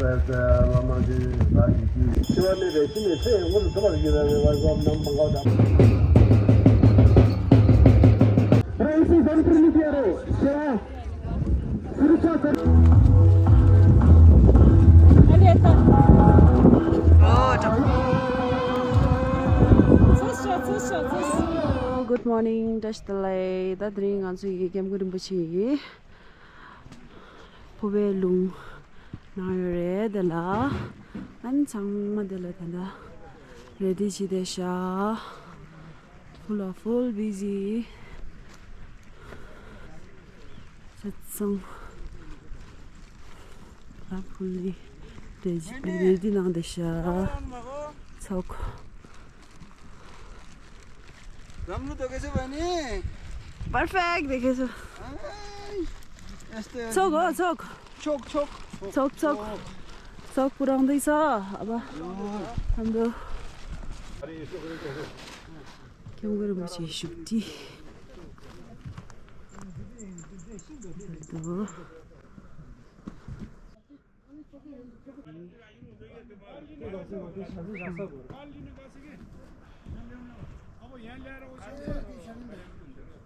Good morning. Dash the lay. That ring on so you game good in Buchi. Povelung. Now you're ready, la. And some Madela. Ready, Chidesha. Full busy. Set some. Fully ready now, the show. Talk. Perfect. Because talk put on this aba hamdo kyun gure mu ce shubti to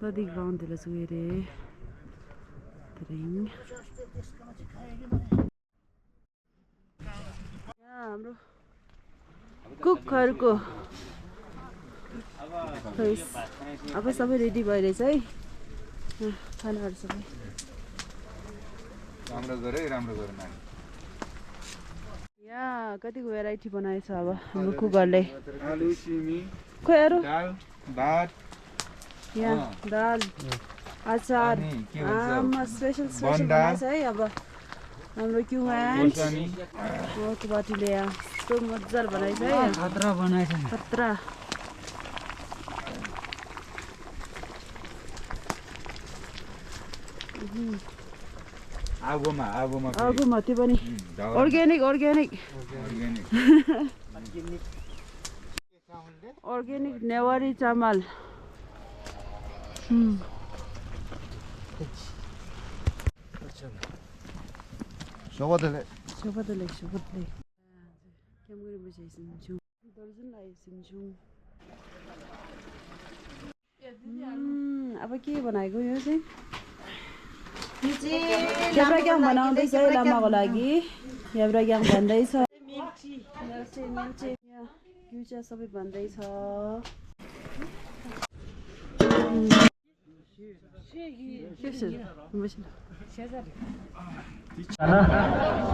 Body ground de la suere train ya bro cook harko अब सबै ready भइरहेछ है खानाहरु सबै राम्रो गरे राम्रो गर्न यहाँ कतिको भेराइटी बनाएछ अब हाम्रो कुकरले आलु सिमी खोइ अरु दाल भात यहाँ दाल अचार आमा स्पेशल बनाएछ है अब हाम्रो क्युआन्ट मोको बाटीले यस्तो मज्जाले बनाएछ है खतरा बनाएछ खतरा आगोमा त्यो पनि अर्ग्यानिक नेवारी चामल सोबतले केम गरे बसिसन्छु दर्जन लाइसन्छु अब के बनाएको यो चाहिँ याब्राग्याङ बनाउँदैछ है लामाको लागि याब्राग्याङ भन्दैछ क्युचा सबै भन्दैछ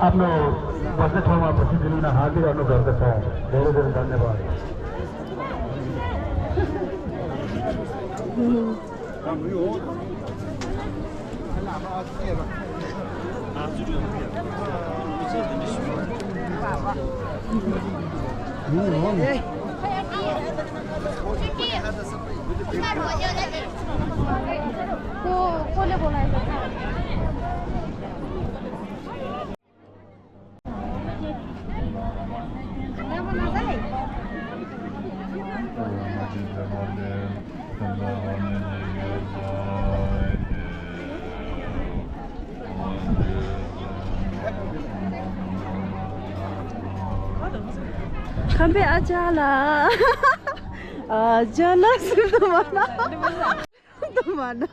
आफ्नो बस्ने ठाउँमा बसिदिन हाजिरहनु गर्दछ धेरै धेरै धन्यवाद कोले बोलाएको Sampai ajala itu mana? Itu mana?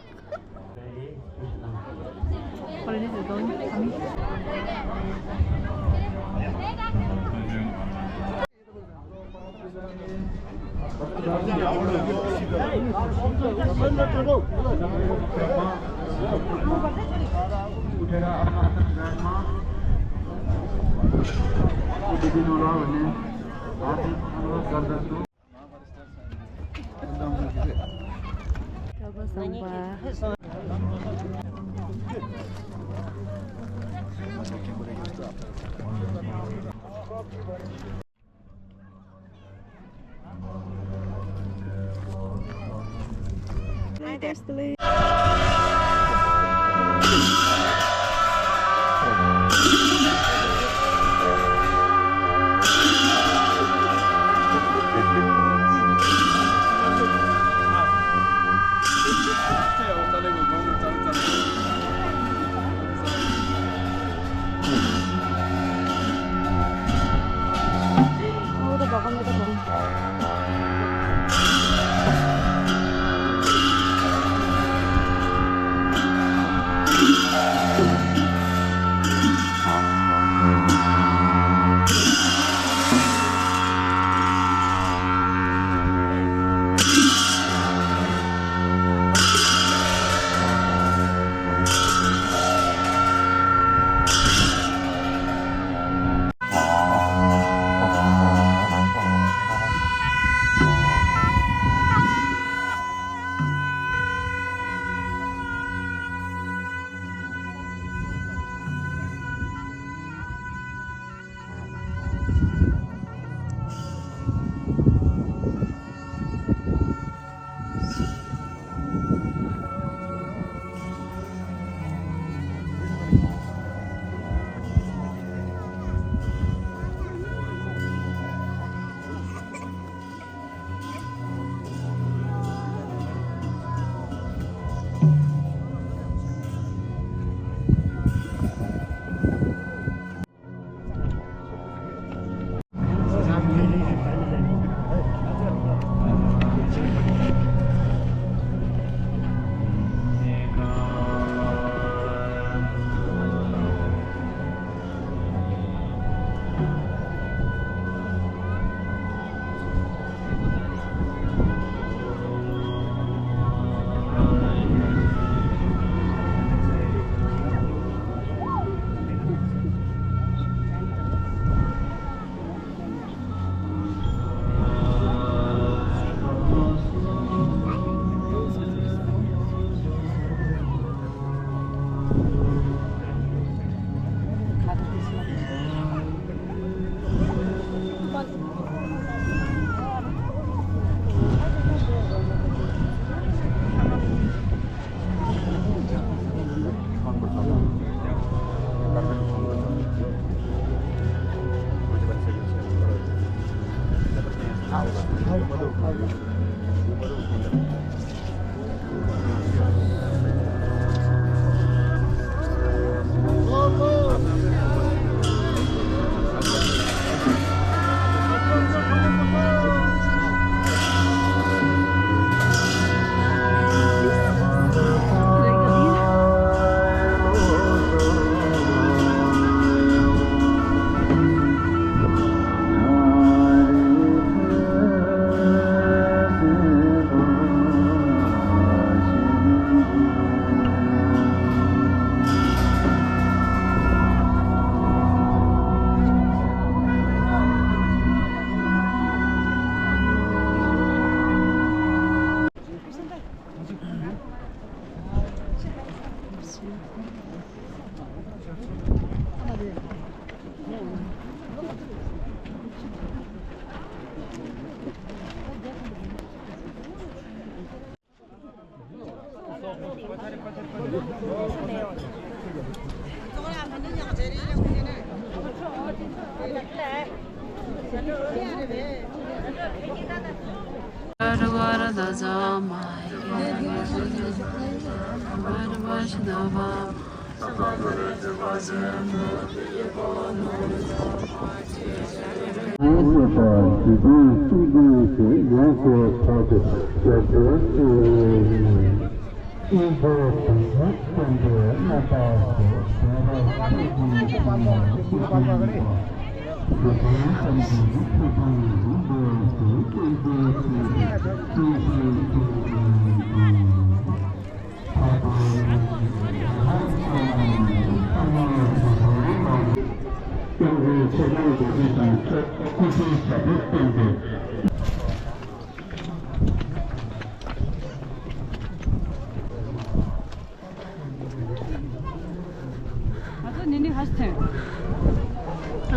Kalau ini sudah kami.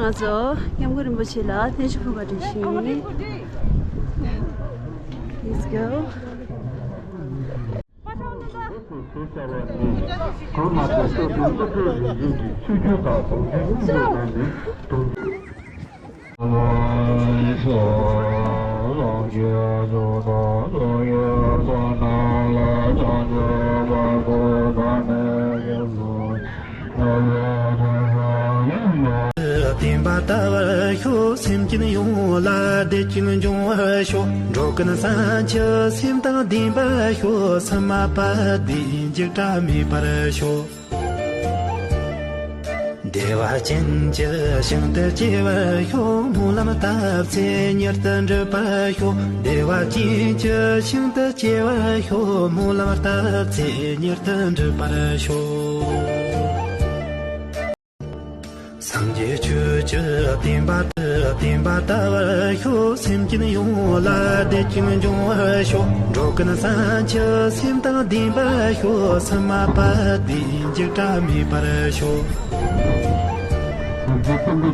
Also, I'm going to chill out. Let's go. Dewa jinja shangda jewa yo mulam tab se nyartan pa yo Dewa jinja shangda jewa yo mulam tab se nyartan pa yo Sangje chu chu timba tawa yo simjin yo la de jing jong sho Rogan san cha simda dimba yo sama pa din jita mi para sho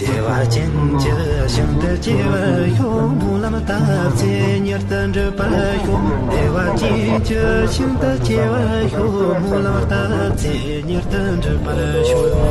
Dewa jinja shangda jewa yo mulam tab se nyartan pa yo Dewa jinja shangda jewa yo mulam tab se nyartan pa yo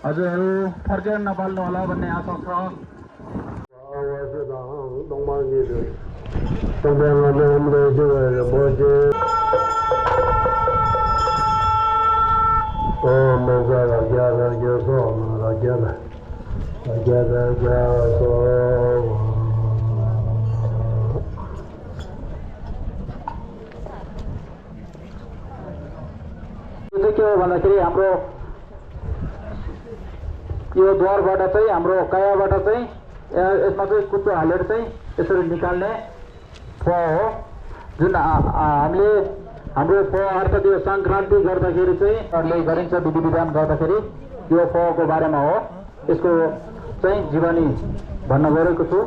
अझै फर्केर नपाल्नु होला भन्ने आशा छ के हो भन्दाखेरि हाम्रो यो द्वारबाट चाहिँ हाम्रो कायाबाट चाहिँ यसमा चाहिँ कुचो हालेर चाहिँ यसरी निकाल्ने फो हो जुन हामीले हाम्रो फो अर्थ त्यो संक्रान्ति गर्दाखेरि चाहिँ गरिन्छ विधि विधान गर्दाखेरि यो फोको बारेमा हो यसको चाहिँ जीवनी भन्न गएको छु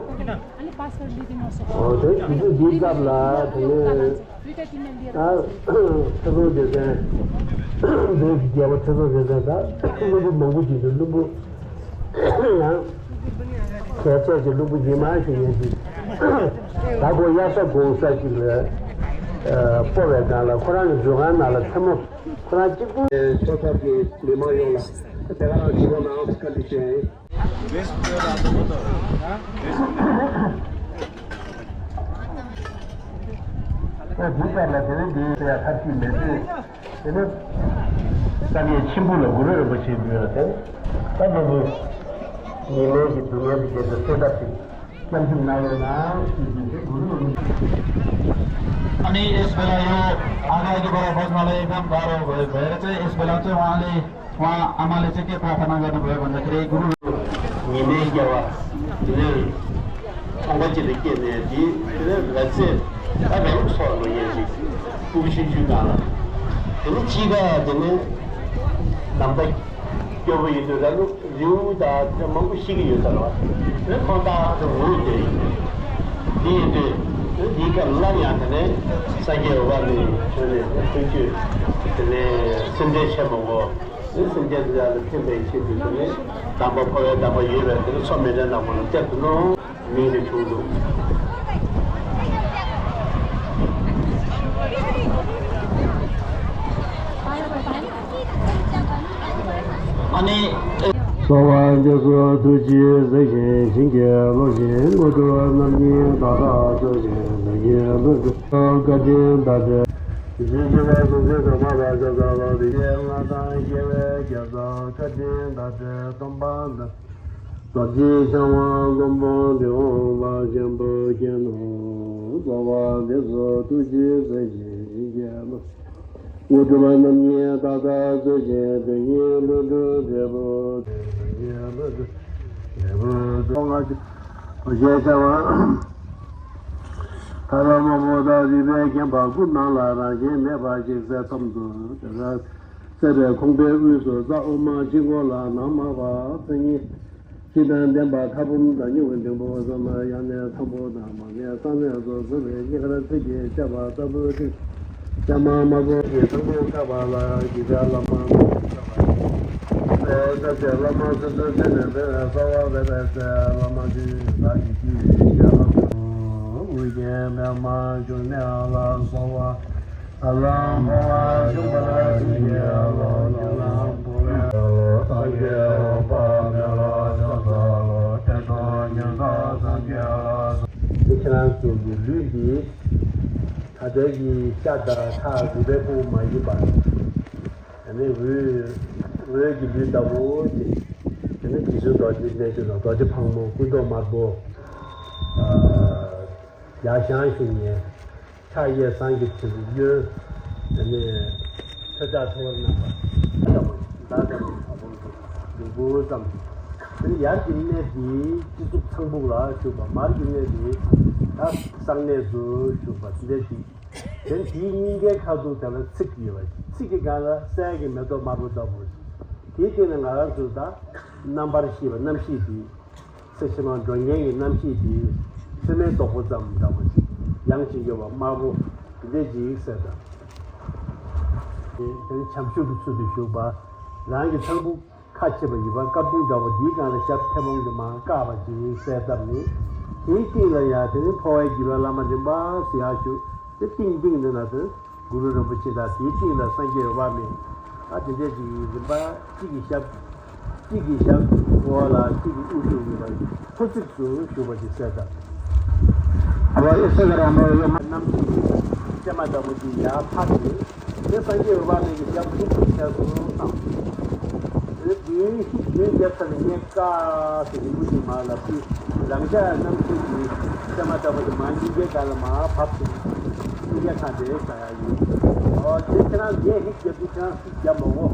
अनि यस बेला यो अगाडिबाट बस्नलाई एकदम गाह्रो भएर चाहिँ यस बेला चाहिँ उहाँ आमाले चाहिँ के प्रार्थना गर्नुभयो भन्दाखेरि गुरु 기준 도지 내주로 도지 방문 구도 말고 야샹신에 차이에 상기 지유 네 찾아 토는 나도 누구 좀 그 야진내디 지속 상복라 주바 말진내디 다 상내주 주바 지대디 된 뒤니게 가도 되는 특기와 특기가 세게 매도 마루다 보지 뒤에는 알아주다 넘버 10 남시디 세시만 동행이 남시디 스메 도보자입니다 보지 양식이와 마부 지대지 있어다 이 참수도 수도 쇼바 나에게 전부 같이 봐 이번 까분다고 네가는 샷 해몽도만 까바지 세답니 이팅이야 되는 포에 기발라만 봐 시아슈 띵띵도 나도 구루를 붙이다 이팅이나 상계에 와면 아진데지 봐 지기샵 와라 지기 우주가 소식도 쇼바지 세다 아마 이세가라 뭐 남지 때마다 뭐지 야 파티 내 상계에 와면 이게 잡고 ये जब तक का सिंगुजी माला भी लंजा नम से टमाटर बद मांगी के कालमा भाप ये खाते साया ये और जितना ये ही जितना जब वो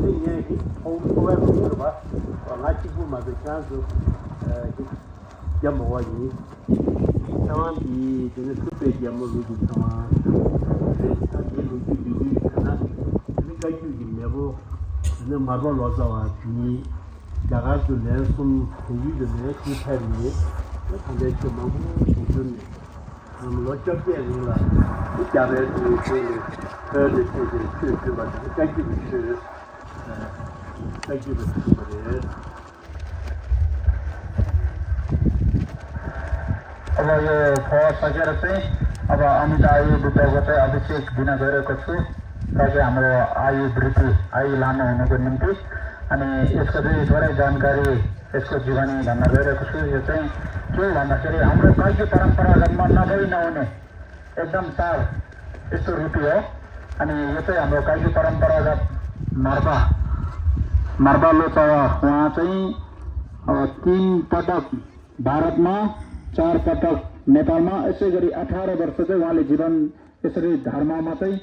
ये ही होम होवे होगा और नाची को मत चांस जब वो ये तमाम ये जिन सुपे जब वो भी तमाम ये लुटी खाना ये कहीं में वो 네 말로 와서 이 나가서 내손 고기들에 기타리에 상대 좀 너무 좋네. 너무 어쩌게 아니라 이 자리에 그들 그 맞는 kaik이를 그래. अब यो फल सकेर चाहिँ अब अमित आयु बुझाएको चाहिँ अभिषेक दिन गइरहेको छु ताकि हाम्रो आयु वृद्धि आयु लामो हुनुको निम्ति अनि यसको चाहिँ थोरै जानकारी यसको जीवनी भन्न गइरहेको छु यो चाहिँ के भन्दाखेरि हाम्रो कैकी परम्परागतमा नभई नहुने एकदम चाड यस्तो ऋतु हो अनि यो चाहिँ हाम्रो कैकी परम्परागत मार्बा लोचवा उहाँ चाहिँ अब 3 पटक भारतमा 4 पटक नेपालमा यसै गरी 18 वर्ष चाहिँ उहाँले जीवन यसरी धर्ममा चाहिँ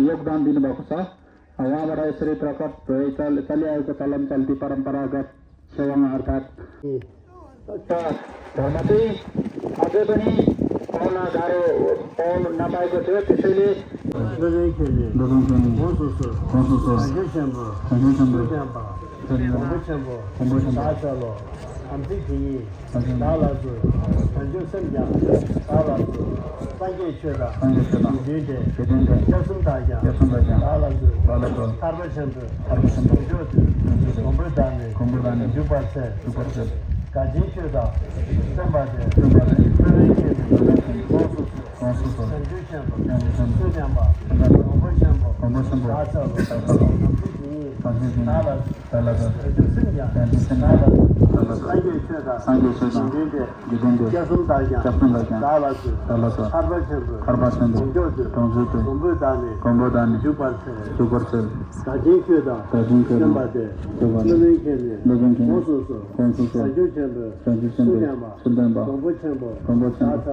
योगदान दिनुभएको छ उहाँबाट यसरी प्रकट चलिआएको चलन चल्ती परम्परागत सेवामा अर्थात् धर्म चाहिँ अझै पनि पाउन गाह्रो पाउन नपाएको थियो त्यसैले 안티기 나라도 전주선장 나라도 상계체다 이제 여순다자 나라도 타르센터 공부단에 주파세 가지체다 선바데 konsuso 전주선장 공부선보 상계체다 기본대 자순다자 카르바센도 공부단에 주파세 가지체다 선바데 konsuso 전주선보 공부선보 전주선장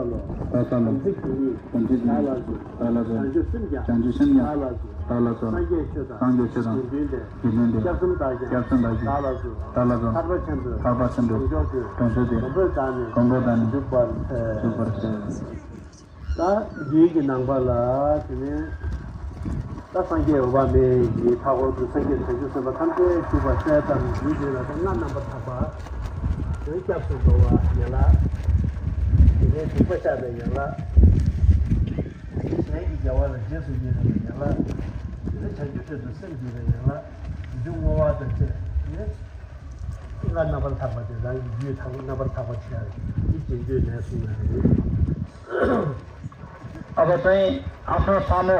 상계체다 기본대 자순다자 카르바센도 공부단에 주파세 다 얘기 남발라 그네 다 상계 오바메 이 타고 그 상계 전주선보 함께 주파세다 이제라 난남바 타바 여기 잡수고와 연락 이제 주파세다 연락 내기 자와는 제수기는 연락 이제 전주선도 생기는 연락 중고와도 제 인간 나발 타바데 나 위에 타고 나발 타바치야 이 진짜 내수는 अब चाहिँ आफ्नो सानो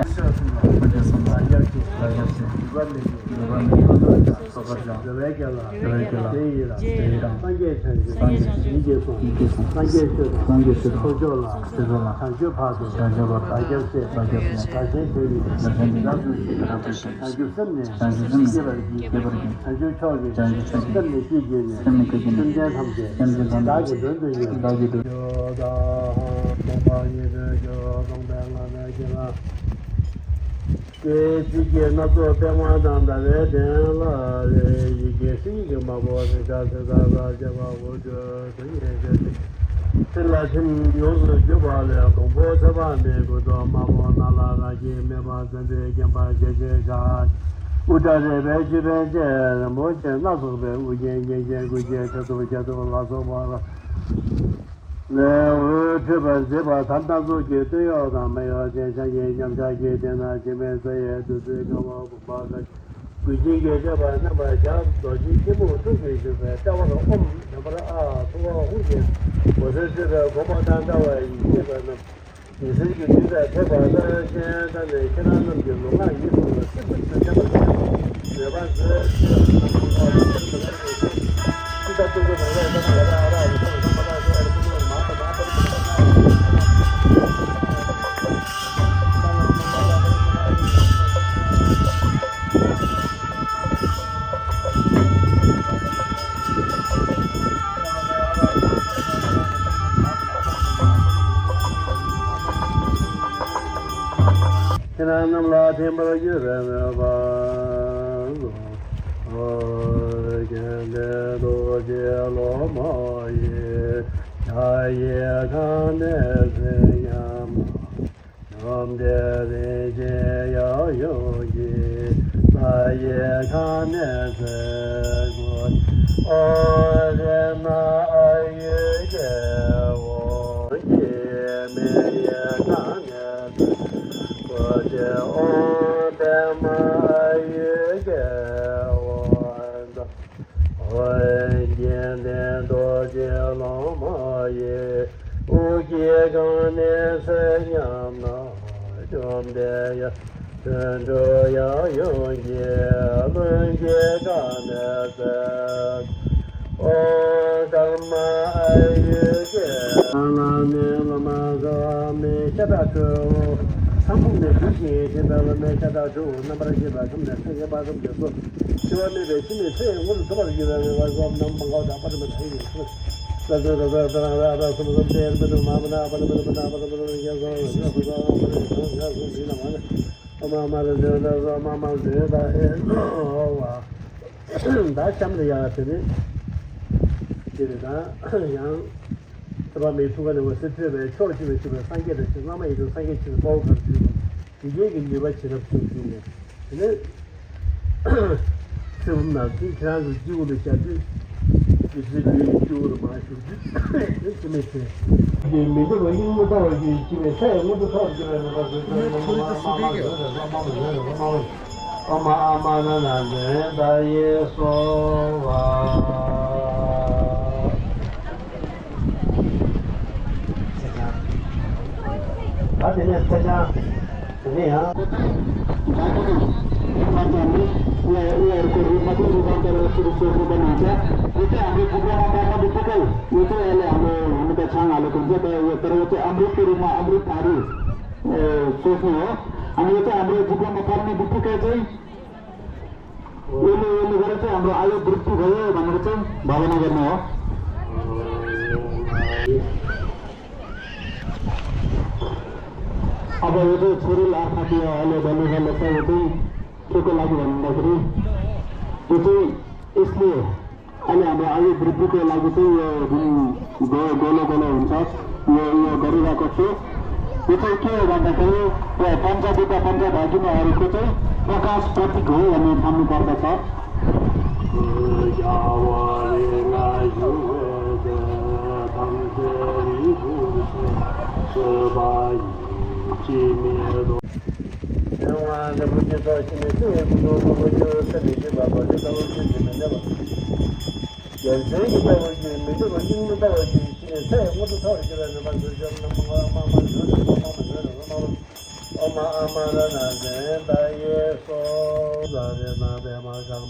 Oma Amarana Zendaye Sozarena Demakam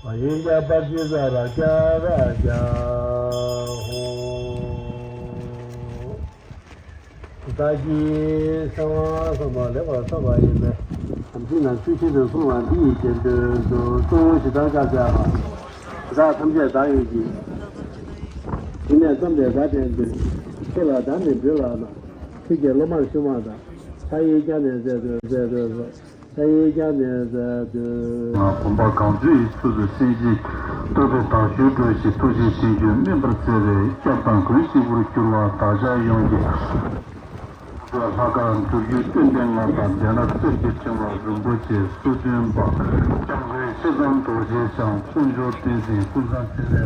Ayinja Bajizara Jaraja Daji Sama Sama Leva Sama Ime Amjina Sushi de Suwan Di Jen de Zhou Shida Gaja Za Tamjie Da Yuji 今年咱们这边的，除了咱们这了呢，推荐老满什么的，还有一家呢，还有一家呢，红包港区数字信息，都是大学这些都是信息，明白这类加班关系不是就话大家用的。 他讲就有真正的大家呢，这些情况是不接受的吧？将会这种东西像混淆电信、混上起来，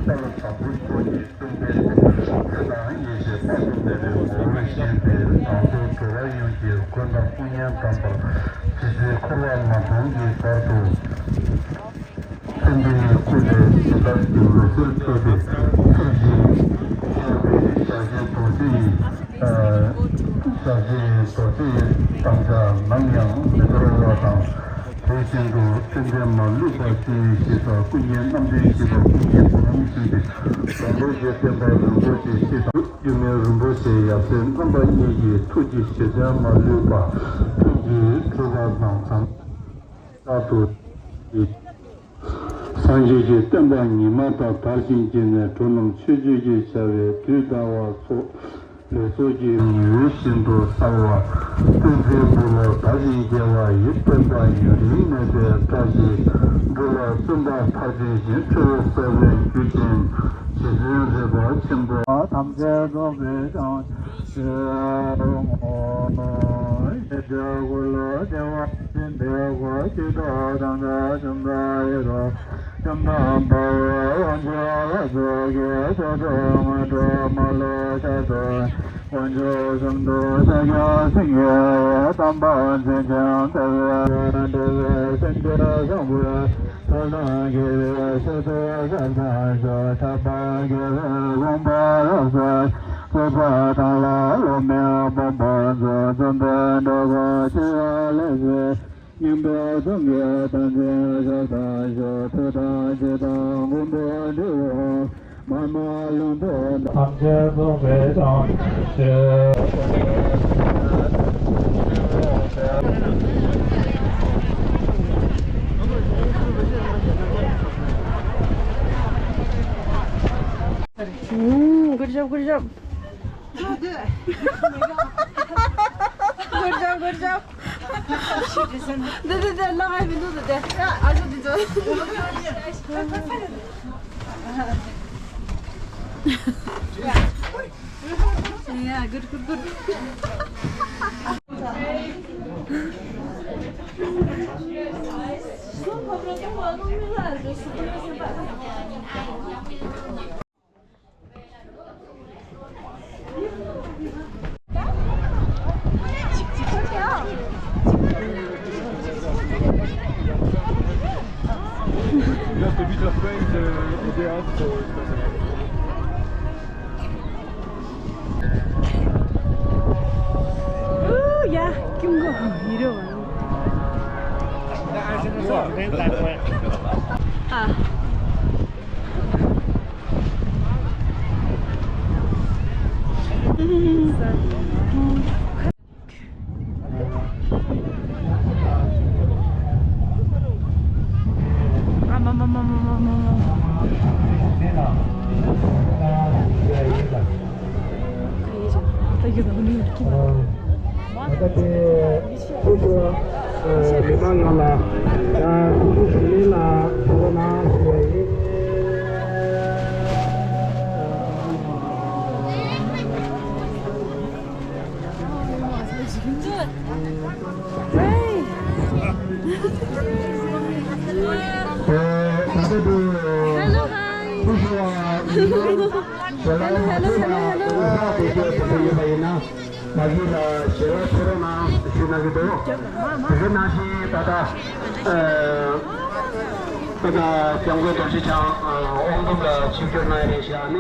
到了法规国际中间，这当一些发生的我们现在当中主要有些关到风险担保，这些困难马上就发出，针对或者其他有些特别刺激、小些东西。 这些所谓当下能量这个活动，推行着真正马路上去协调工业那边协调工业不能去的，很多些现在很多些协调有没有很多些也是那么也突击协调马路吧，突击做到网上，大多也。 三学期等到你们到大新今年都能去去下来，最大我做。 来说句有心多少啊？对这部落大新街话一般般有的那个大新，部落正在发展新出社会居住，其实这个情况，他们这个非常是这个部落的话，现在我知道当个什么一个。 什么包完全了这个这么这么了这个，完全什么这个这个当班这样这个真的上不了，他那个是这个他说他把这个光把了说，我把他拉了没有把把这真的这个这了是。 明白正月当天小大小特大街当工作的我，妈妈用的他这都非常是。good job, good job. Oh, good. good job, good job. 네, 나가 민도도 돼. 야, 아주 늦어. Yeah, good. Celui de la feuille idéal. 야, 김고 이러워. 아. 이게 너무 웃기다. 마지막 제가 코로나 지나기도 그 날씨 다다 그가 경고 도시장 온도가 지켜나야 되지 않니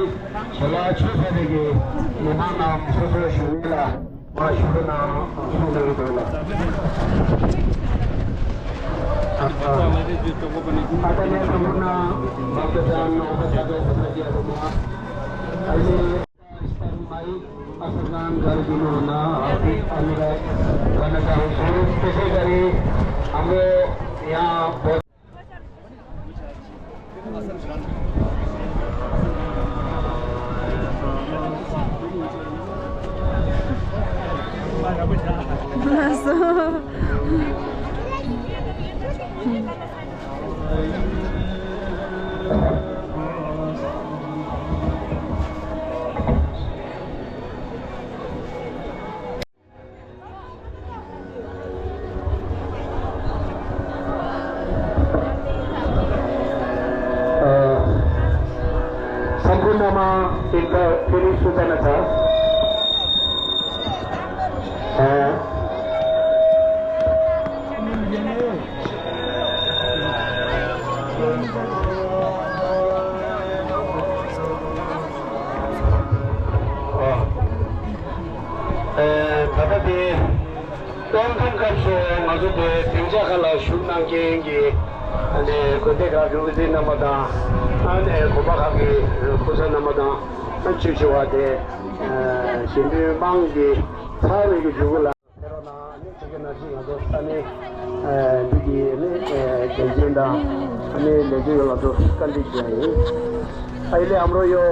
제가 추석에게 무한한 소설 중이라 आदरणीय सम्पूर्ण भक्तजन उपस्थित सदस्यहरूमा अहिले स्तरमै असरदान गरिदिनु हुन हार्दिक अनुरोध गर्न चाहन्छु। त्यसै गरी हाम्रो यहाँ सम्पूर्णमा एक फेरि सूचना छ। 다들 똥통값에 맞은데 등자갈라 흉난게인기 네 그때가 그러지 나마다 안에 고박하게 고사 나마다 한치주와대 신비망기 사회가 죽을라 그러나 저게 나중에도 아니 비기네 견진다 아니 내주라도 깔리지 अहिले हाम्रो यो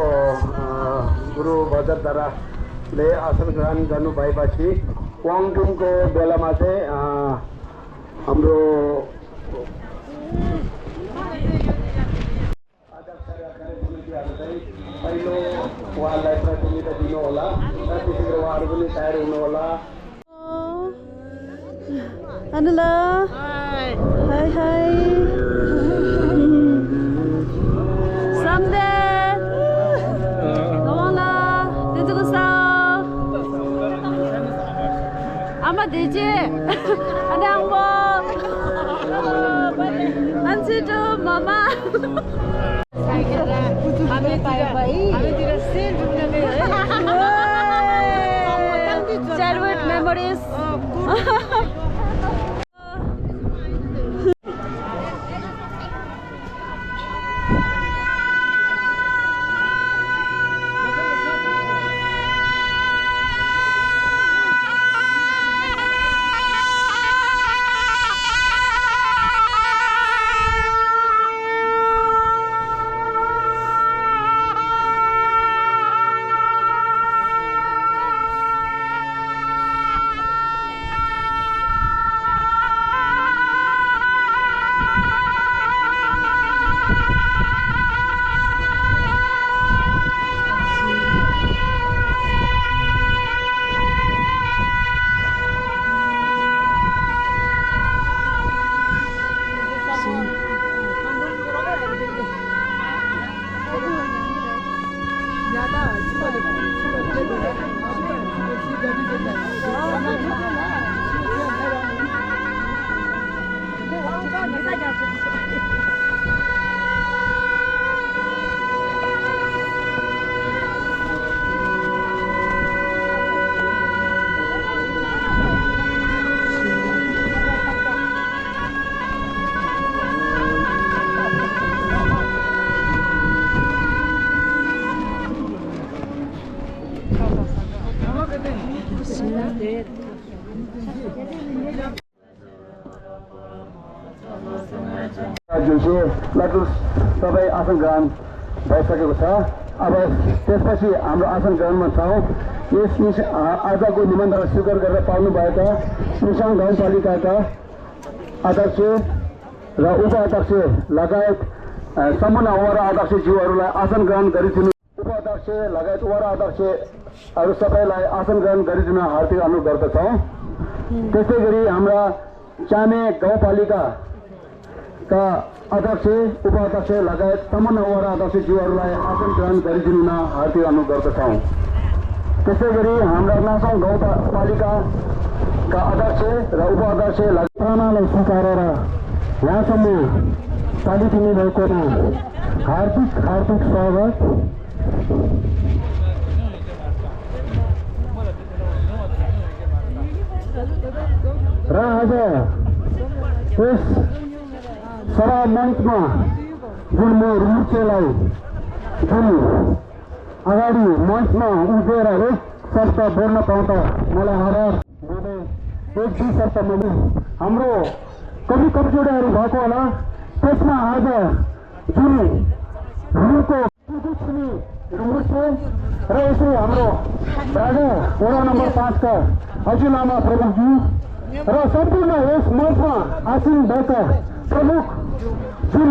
गुरु बजारद्वाराले आसन ग्रहण गर्नुभएपछि वाङडुङको बेलामा चाहिँ हाम्रो पहिलो उहाँलाई प्रतिनिधित्व दिनुहोला र त्यसैले उहाँहरू पनि तयार हुनुहोला। Anula. Hi. Hi. Someday. 아마 되지? 안녕 뭐 안지도 마마 childhood memories सबै आसन ग्रहण भइसकेको छ। अब त्यसपछि हाम्रो आसन ग्रहणमा छौँ। यस आजको निमन्त्रणा स्वीकार गरेर पाउनुभएका मिसाङ गाउँपालिकाका अध्यक्ष र उपाध्यक्ष लगायत सम्पूर्ण वडा अध्यक्षज्यूहरूलाई आसन ग्रहण गरिदिनु, उपाध्यक्ष लगायत वडा अध्यक्षहरू सबैलाई आसन ग्रहण गरिदिन हार्दिक अनुरोध गर्दछौँ। त्यस्तै गरी हाम्रा चामे गाउँपालिकाका अध्यक्ष उपाध्यक्ष लगायत सम्पूर्ण वडा अध्यक्षज्यूहरूलाई आसन ग्रहण गरिदिन हार्दिक अनुरोध गर्दछौँ। त्यसै गरी हाम्रा नासौँ गाउँपालिकाका अध्यक्ष र उपाध्यक्ष लगायतलाई सकारेर यहाँसम्म पालिदिनु भएकोमा हार्दिक स्वागत। र आज यस सभा मञ्चमा जुन म रुचेलाई जुन अगाडि मञ्चमा उभिएर एक शब्द बोल्न पाउँदा मलाई आभार दिँदै एक दुई शब्द मैले हाम्रो कवि कमजोरीहरू भएको होला त्यसमा आज जुन रुखको रुख छ र यसै हाम्रो राजा वडा नम्बर 5 का हजुरलामा प्रमुखज्यू र सम्पूर्ण यस मञ्चमा आसीन भएका प्रमुख जुन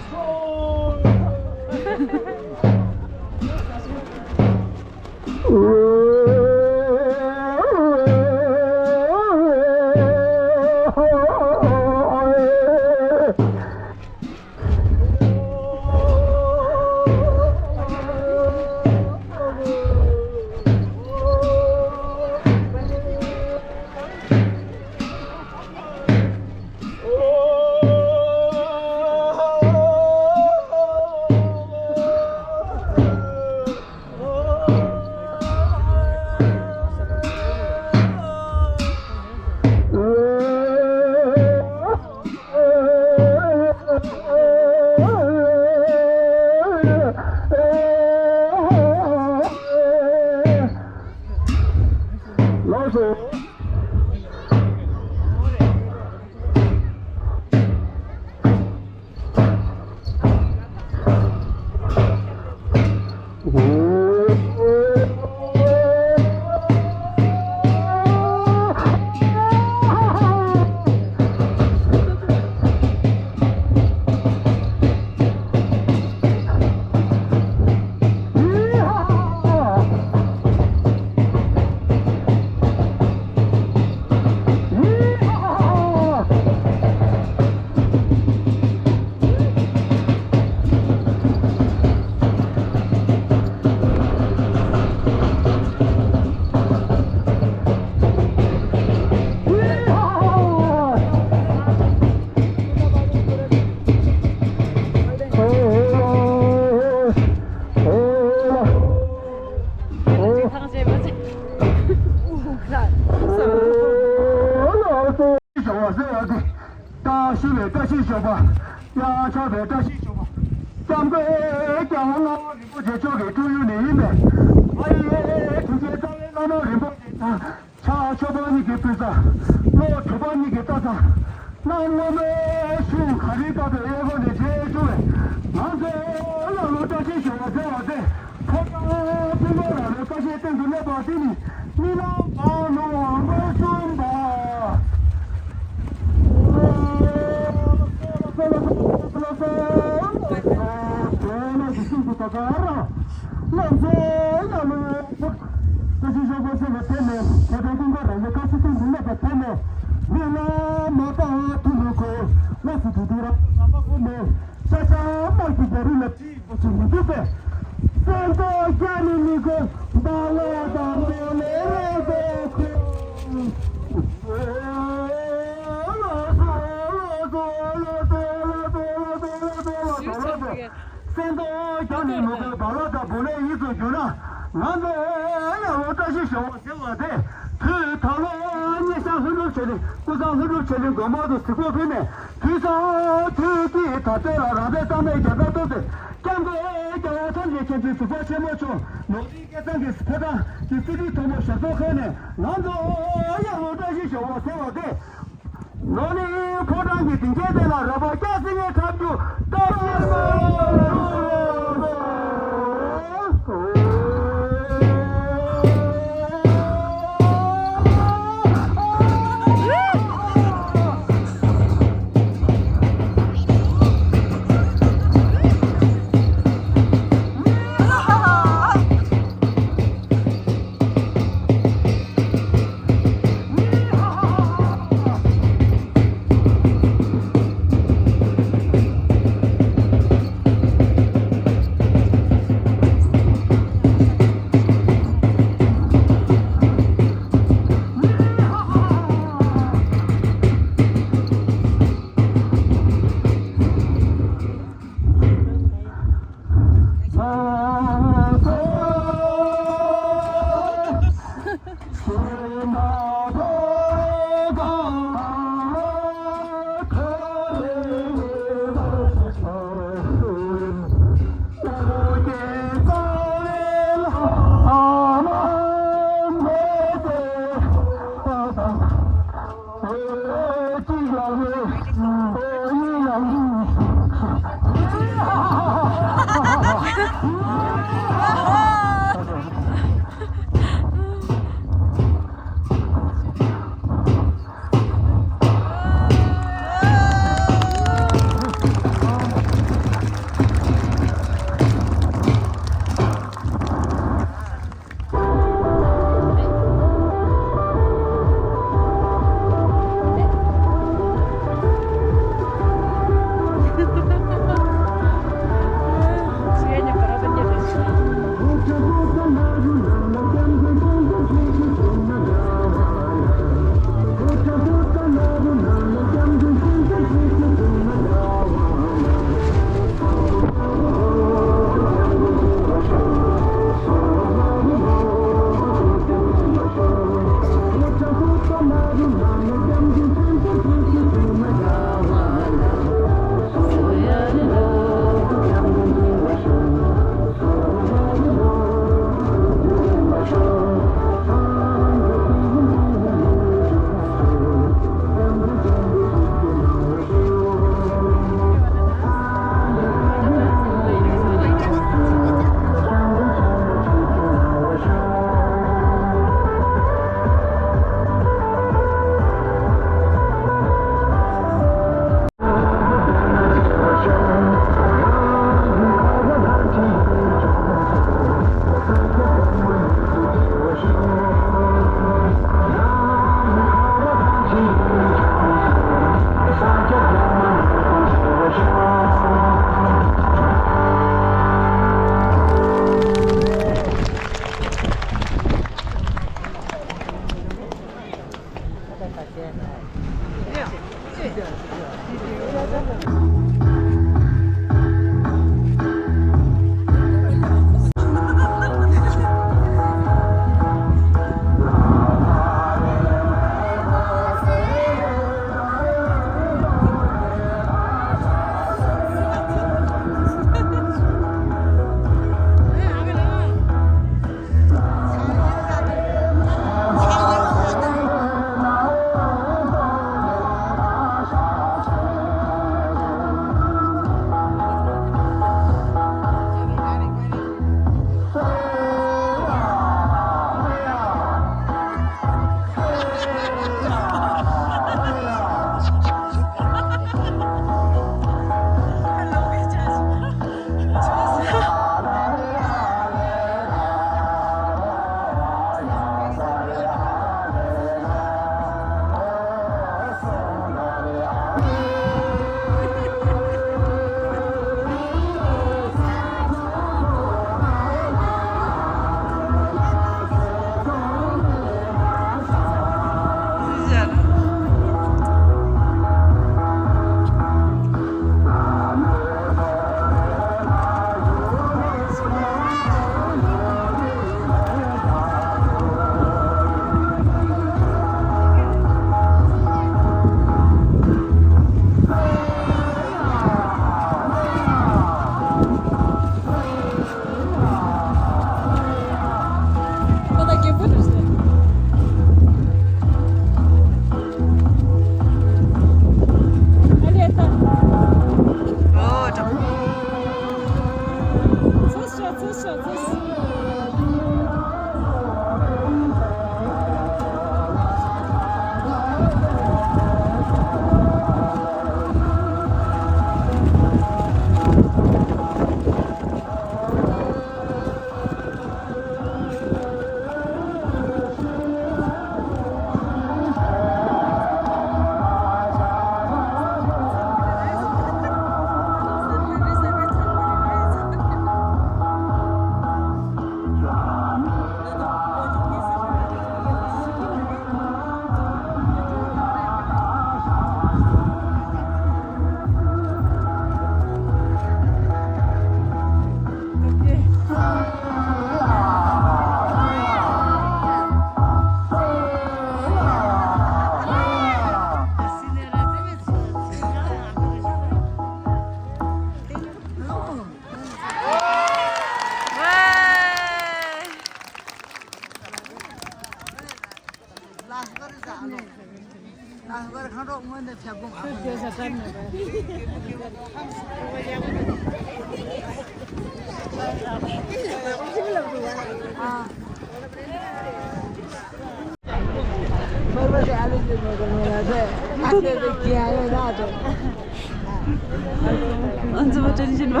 언제부터 tension 봐.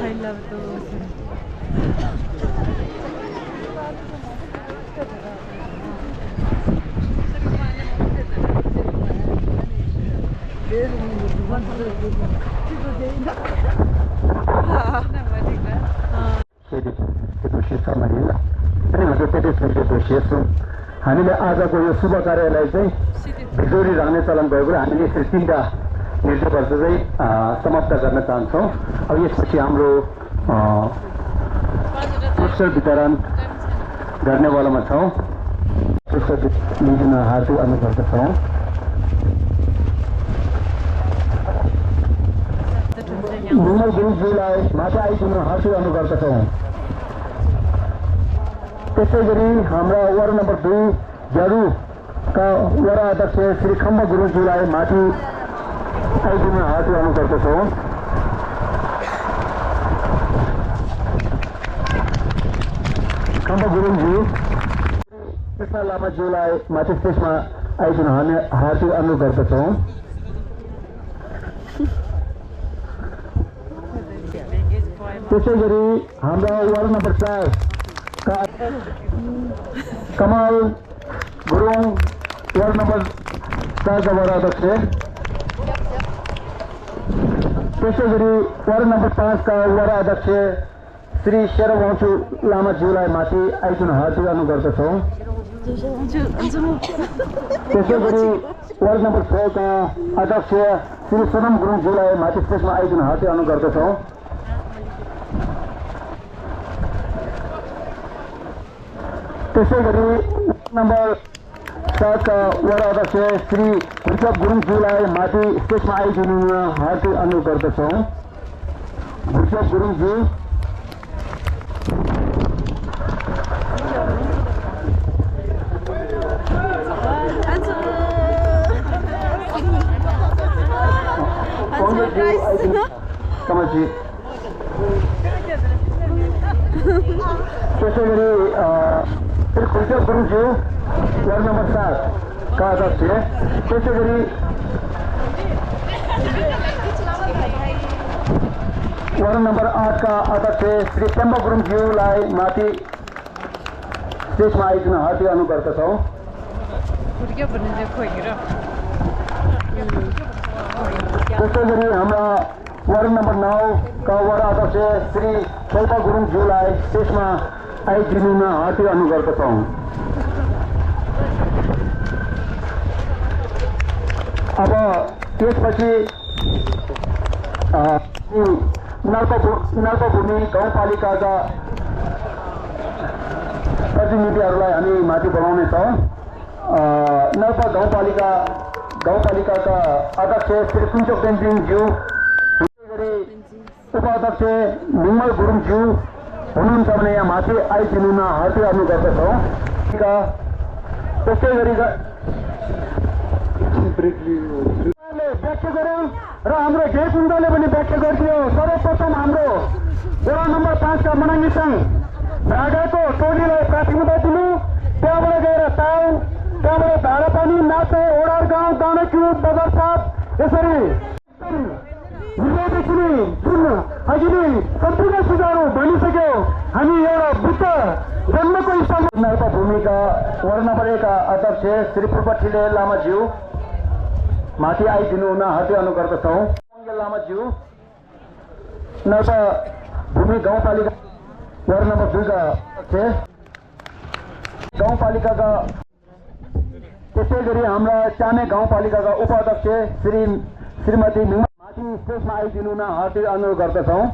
I love those. हामीले आजको यो शुभ कार्यलाई चाहिँ भिजोरी राख्ने चलन भएको हामीले यसरी 3टा निर्देशहरू चाहिँ समाप्त गर्न चाहन्छौँ। अब यसपछि हाम्रो पुरस्कार वितरण गर्नेवालामा छौँ। पुरस्कार लिन हार्दिक अनुरोध गर्दछौँ। निर्मल गुरुजीलाई माथि आइदिन हार्दिक अनुरोध गर्दछौँ। त्यसै गरी हाम्रा वार्ड नम्बर 2 ज्यारुका वडा अध्यक्ष श्री खम्ब गुरुङज्यूलाई माथि आइदिन हार्दिक अनुरोध गर्दछौँ। खम्ब गुरुङज्यू कृष्ण लामाज्यूलाई माथि स्टेजमा आइदिन हार्दिक अनुरोध गर्दछौँ। त्यसै गरी हाम्रा वार्ड नम्बर 4 कमल गुरुङ वार्ड नम्बर 4 का वडा अध्यक्ष। त्यसै गरी वार्ड नम्बर 5 का वडा अध्यक्ष श्री शेरवंशु लामाज्यूलाई माथि आइदिन हार्दिक अनुरोध गर्दछौँ। त्यसै गरी वार्ड नम्बर 6 का अध्यक्ष श्री सोनम गुरुङज्यूलाई माथि स्टेजमा आइदिन हार्दिक अनुरोध गर्दछौँ। त्यसै गरी नम्बर 7 का वडा अध्यक्ष श्री भुजक गुरुङज्यूलाई माथि स्टेजमा आइदिनु हार्दिक अनुरोध गर्दछौँ। भुजक गुरुङज्यू कमलजी। त्यसै गरी श्री भुजक गुरुङज्यू वार्ड नम्बर 7 का अध्यक्ष। त्यसै गरी वार्ड नम्बर 8 का अध्यक्ष श्री पेम्बा गुरुङज्यूलाई माथि स्टेजमा आइदिन हार्दिक अनुरोध गर्दछौँ। त्यसै गरी हाम्रा वार्ड नम्बर 9 का वडा अध्यक्ष श्री शोभा गुरुङज्यूलाई स्टेजमा आइदिनु हार्दिक अनुरोध गर्दछौँ। अब त्यसपछि नल्पभूमि गाउँपालिकाका प्रतिनिधिहरूलाई हामी माथि बोलाउनेछौँ। नल्पा गाउँपालिकाका अध्यक्ष श्री कुञ्चो तेन्जिङज्यू, उपाध्यक्ष निर्मल गुरुङज्यू हुनुहुन्छ भने यहाँ माथि आइदिनु हार्दिक अनुरोध गर्दछौँ। त्यसै गरी व्याख्या गरौँ र हाम्रो गेकुण्डले पनि व्याख्या गरिदियो। सर्वप्रथम हाम्रो वडा नम्बर 5 का मनाङ्गी सङ्घ रागाको टोलीलाई प्राथमिकता दिनु, त्यहाँबाट गएर ताउ, त्यहाँबाट धारापानी, नाचे, ओडार गाउँ, डाँडाक्यु, बजारसाप, यसरी हिजोदेखि नै अघि नै सम्पूर्ण सुझावहरू भनिसक्यो। हामी एउटा बुद्ध जन्मको स्थानमा नल्पा भूमिका वार्ड नम्बर 1 का अध्यक्ष श्री पूर्वठिले लामाज्यू माथि आइदिनु हुन हार्दिक अनुरोध गर्दछौँ। लामाज्यू नल्पा भूमि गाउँपालिका वार्ड नम्बर 2 का अध्यक्ष गाउँपालिकाका। त्यसै गरी हाम्रा चामे गाउँपालिकाका उपाध्यक्ष श्रीमती माथि स्टेजमा आइदिनु हुन हार्दिक अनुरोध गर्दछौँ।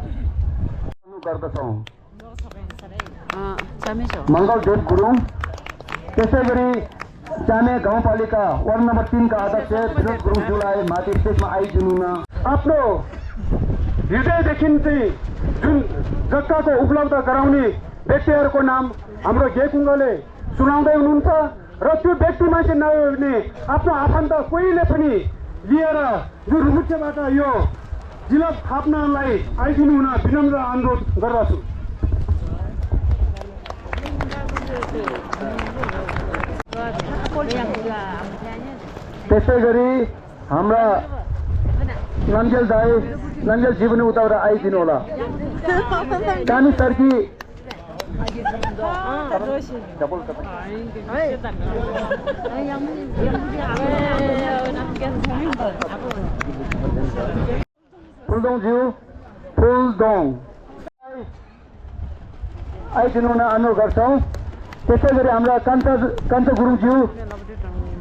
मङ्गलदेव गुरुङ। त्यसै गरी चामे गाउँपालिका वार्ड नम्बर 3 का अध्यक्ष विनोद गुरुङज्यूलाई माथि स्टेजमा आइदिनु हुन। आफ्नो हृदयदेखि चाहिँ जुन जग्गाको उपलब्ध गराउने व्यक्तिहरूको नाम हाम्रो गेकुङ्गले सुनाउँदै हुनुहुन्छ र त्यो व्यक्ति मान्छे नभए भने आफ्नो आफन्त कोहीले पनि लिएर यो रुकुटेबाट यो जिल्ला थाप्नलाई आइदिनु हुन विनम्र अनुरोध गर्दछु। त्यसै गरी हाम्रा नन्जेल दाई नन्जेल जीवन उताबाट आइदिनु होला। कामी सर्की फुलदोङज्यू फुलदोङ आइदिनु हुन अनुरोध गर्छौँ। त्यसै गरी हाम्रा कान्छ गुरुङज्यू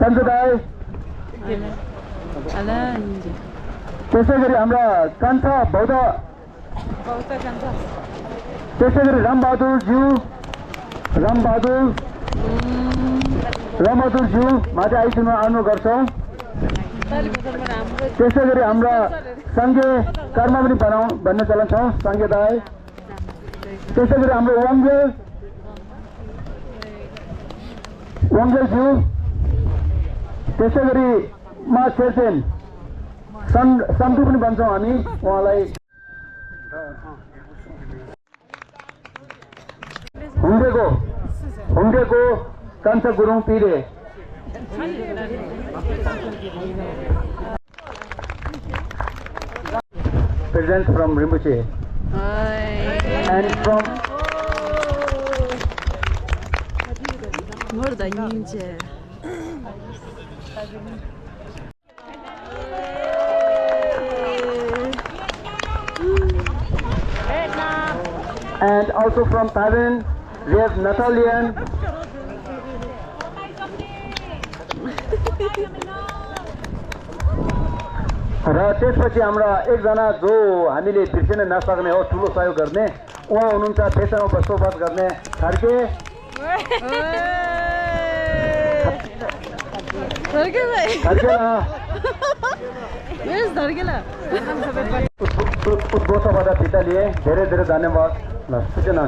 कान्छ दाई त्यसै गरी हाम्रा कान्था बौद्ध त्यसै गरी रामबहादुरज्यू रामबहादुरज्यू माथि आइदिनु अनुरोध गर्छौँ। त्यसै गरी हाम्रा साङ्गे कर्म पनि भन्न चलन छ साङ्गे दाई। त्यसै गरी हाम्रो वाङ्गेलज्यू त्यसै गरी मा शेरसेन सन्धु पनि भन्छौँ हामी उहाँलाई। हुम्डेको कान्छा Gurung पिरे presents from Rinpoche and from Morda ninja. and also from Thailand we have Natalian र त्यसपछि हाम्रा एकजना जो हामीले बिर्सिन नसक्ने हो ठुलो सहयोग गर्ने उहाँ हुनुहुन्छ फेसनमा बसोबास गर्ने खार्के उद्घोषबाट फिर्ता लिए धेरै धेरै धन्यवाद। ल सूचना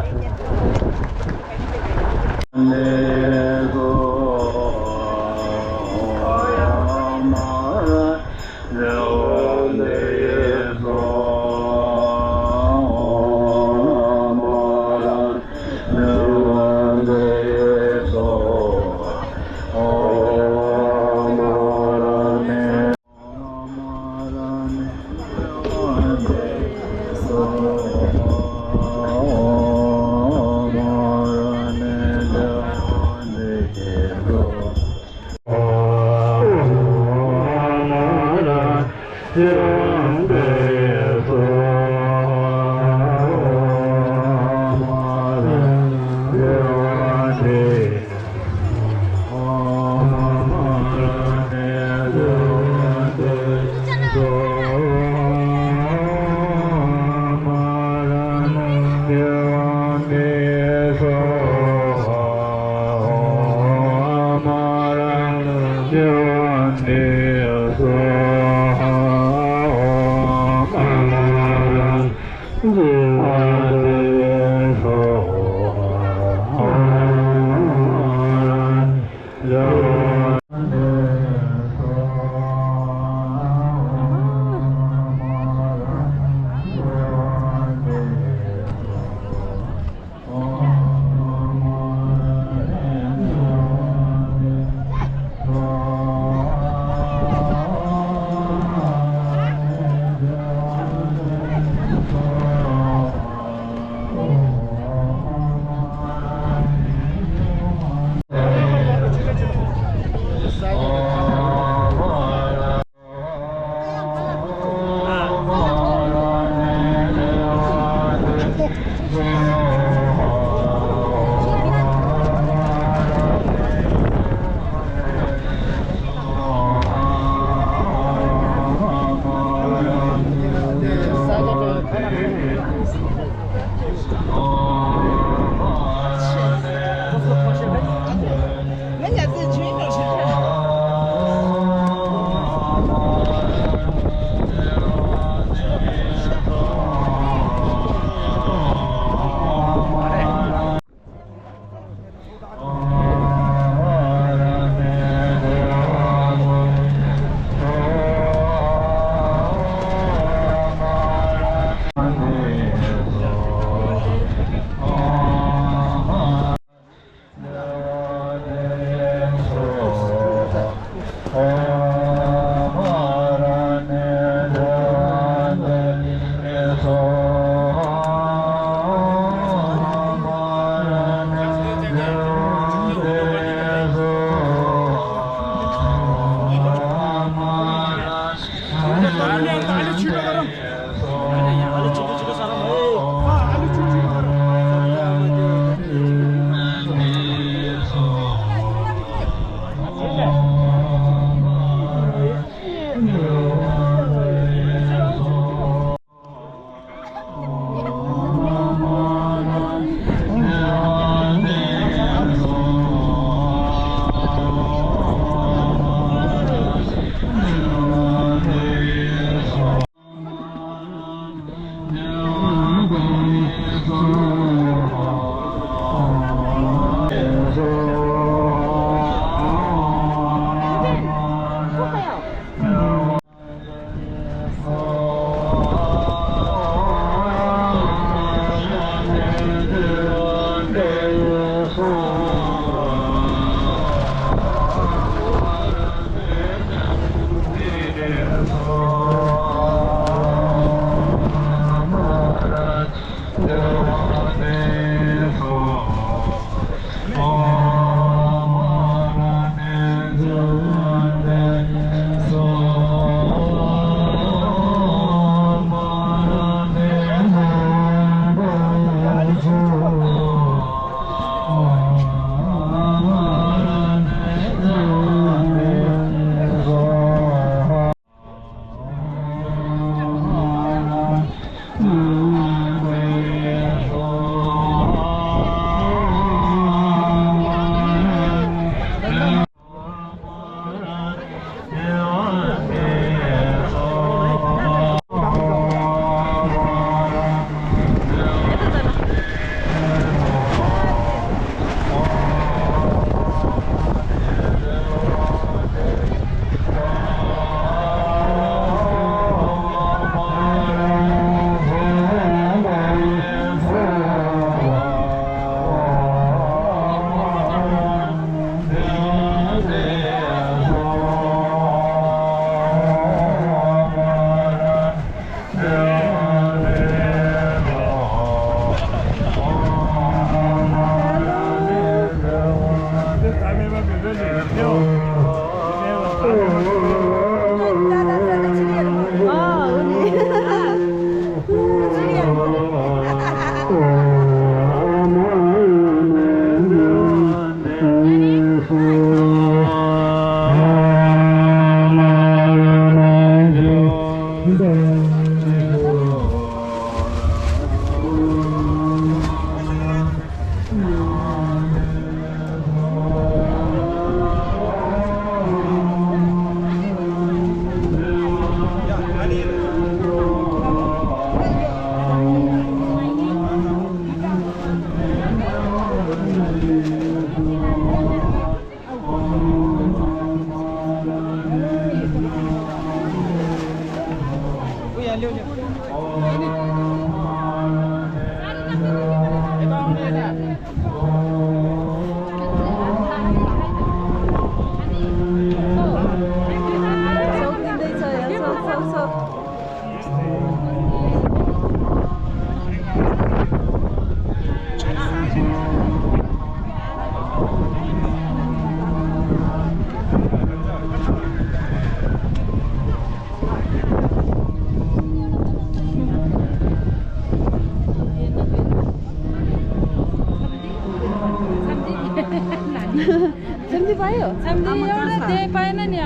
Samdi पायो samdi एउटा दे पाएन नि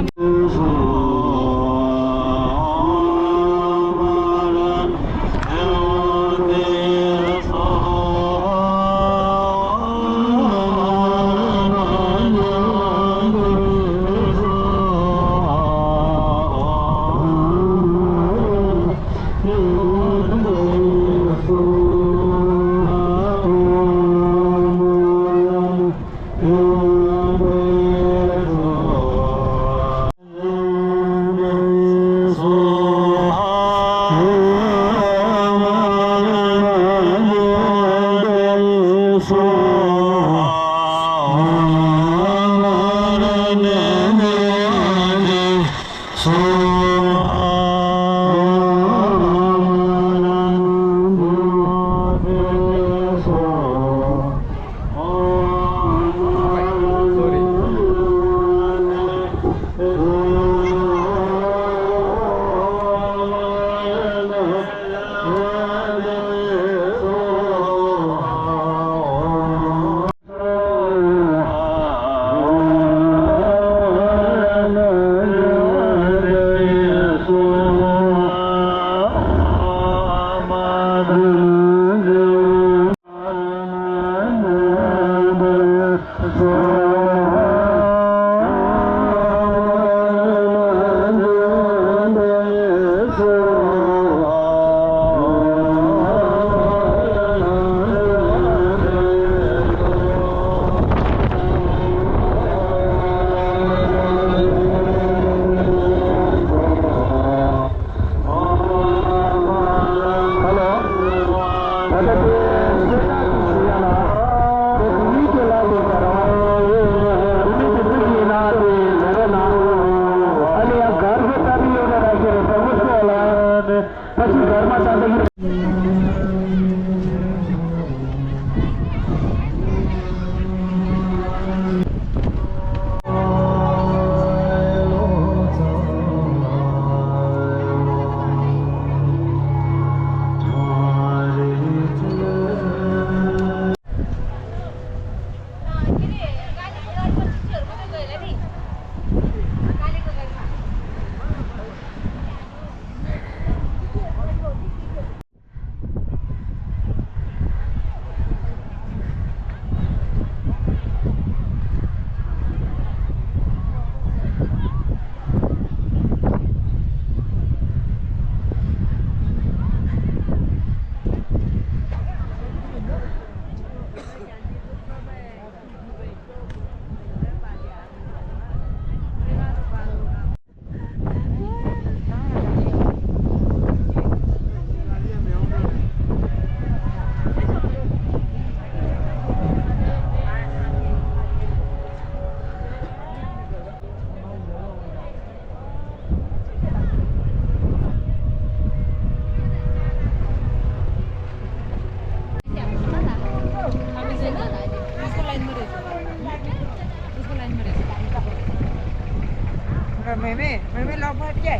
Mày lo phải vậy.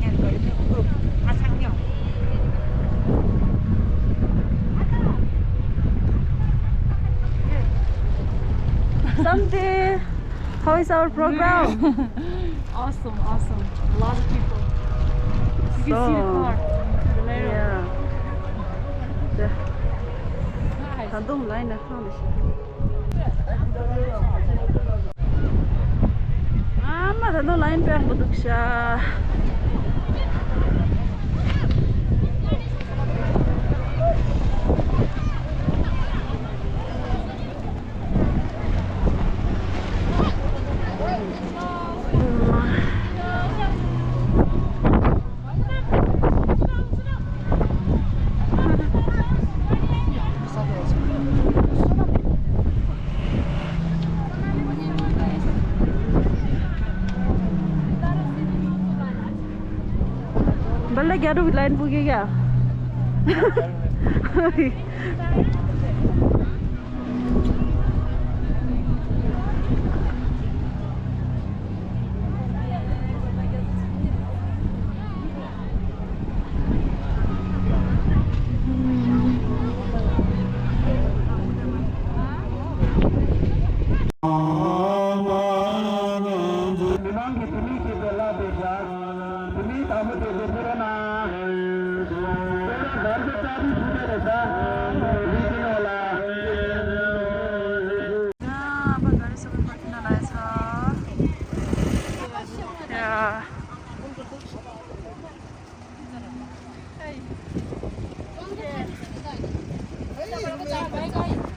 Nhà người sang nhau. Samdi, how is our program? Awesome, awesome. A lot of people. You can see the car. Yeah. Hi. Tandung lain dah kau mesti. Tandung lain pihak betul sya. Balik ya, aduh lain pergi ya.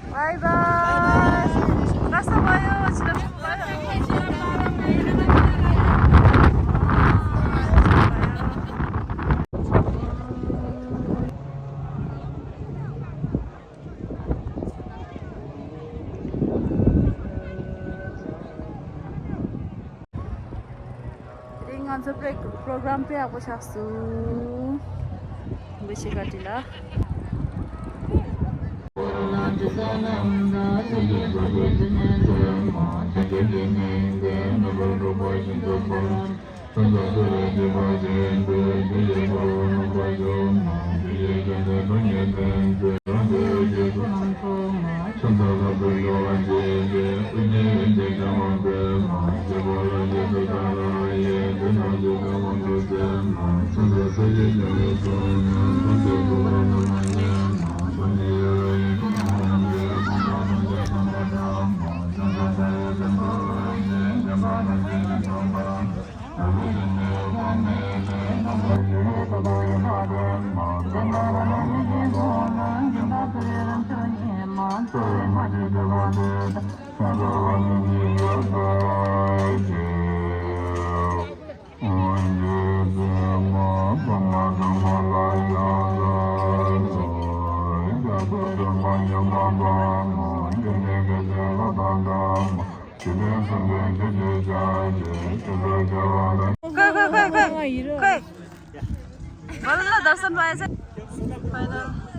Bye bye. Rasa bayo, sudah ringan seperti program pe aku syasu bersih katilah. Barulah दर्शन भएछ final